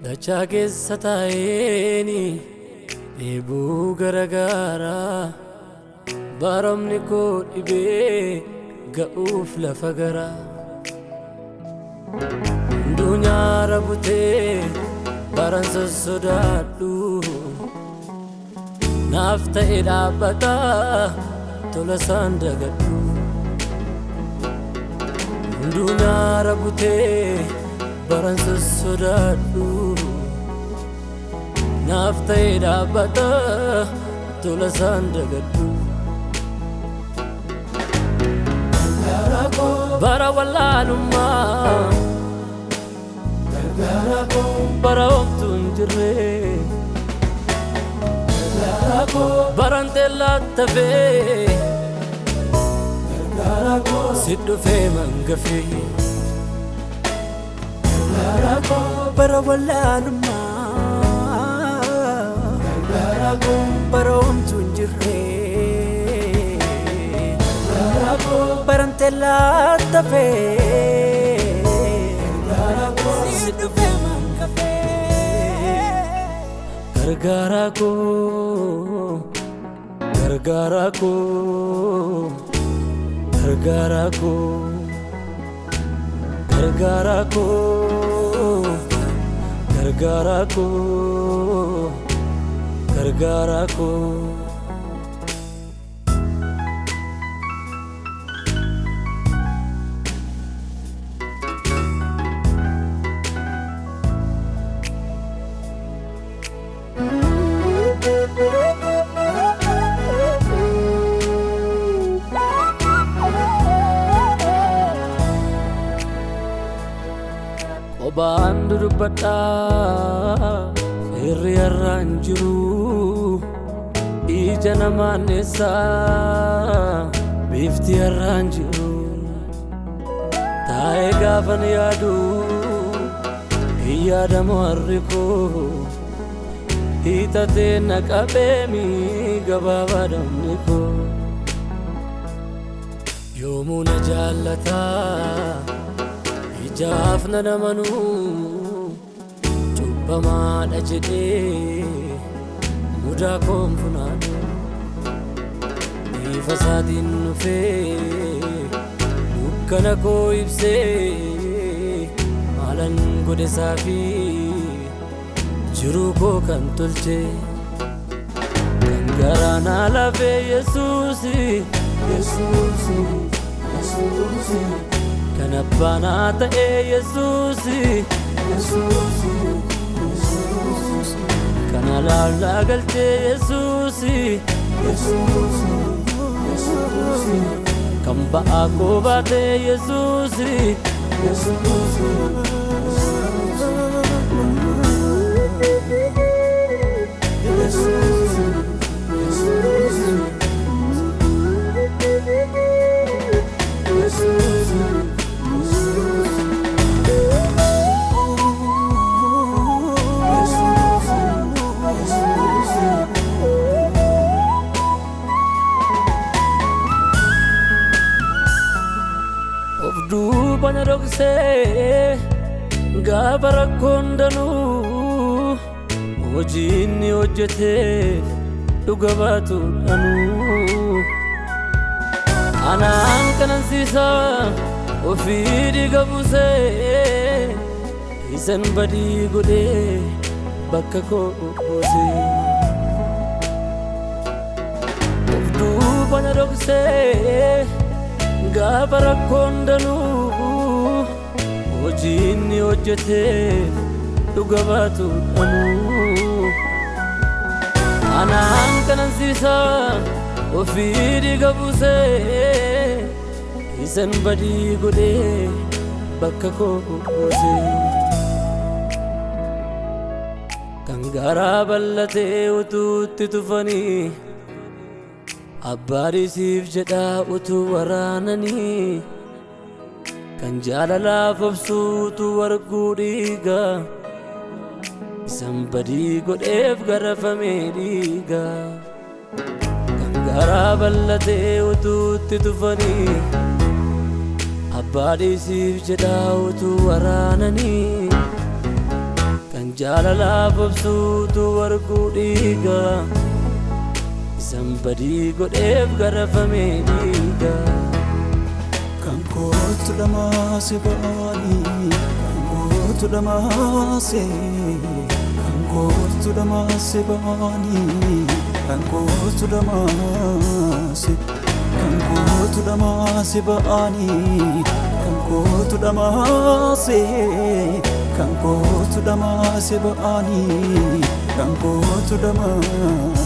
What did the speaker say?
Dachaa keessa taa'eeni dheebuu garagaaraa baromni koo dhibee ga'uuf lafa garaa hunduu nyaara butee baran sossodaadhu naaf ta'e dhaabbata tola isaan dagadhu hunduu nyaara butee baran sossodaadhu naaf ta'e dhaabbata tola isaan dagadhu. Bara wallaalummaa bara homtuu hin jirre baran teellaa tafee si dhufee mangafee. Bara wallaalummaa bara homtuu hin jirre baran teellaa tafee si dhufee mangafee. Gargaaraa koo gargaaraa koo gargaaraa koo gargaaraa koo gargaaraa koo gargaaraa koo. Qobaan dudubbadhaa firri irra hin jiru ija namaan eessaa bifti irra hin jiru taa'ee gaafan yaadu hin yaadamu harri koo hiixatee na qabeemi gabaabaadhamni koo yoomuu na jaallataa. Ijaaf na namanuu cubbamaadha jedhee mudaa koon funaanu ifa isaatiin dhufee dukkana koo ibsee maalan godhe isaa fi jiruu koo kan tolche kan garaa naa lafee Yesuusi Yesuusi Yesuusi. Kan abbaa naa ta'e Yesuusi Yesuusi Yesuusi kan alaallaa galchee Yesuusi Yesuusi Yesuusi kan ba'aa koo baate Yesuusi Yesuusi Yesuusi Yesuusi Yesuusi. Of duuba na dhoksee gaafa rakkoon danuu hojii inni hojjeteef dhuga baatu dhanuu. Anaan kanansiisa ofii dhiiga buusee isan badii godhee bakka koo buusee. Of duuba na dhoksee gaafa rakkoon danuu hojii inni hojjeteef dhuga baatu dhanuu. Anaan kanansiisa ofii dhiiga buusee isan badii godhee bakka koo buusee. Kan garaa bal'atee utuutti tufanii Abbaadhisiif jedhaa utuu waraananii, kan jaalalaaf obsuutu warguu dhiiga, isan badii godheef garafamee dhiiga. Kan garaa bal'atee utuutti tufanii, abbaadhisiif jedhaa utuu waraananii, kan jaalalaaf obsuutu warguu dhiiga, isan badii godheef garafamee dhiiga. Kan kootu dhamaase ba'anii, kan kootu dhamaase, kan kootu dhamaase ba'anii, kan kootu dhamaase, kan kootu dhamaase ba'anii, kan kootu dhamaase, kan kootu dhamaase ba'anii, kan kootu dhamaase.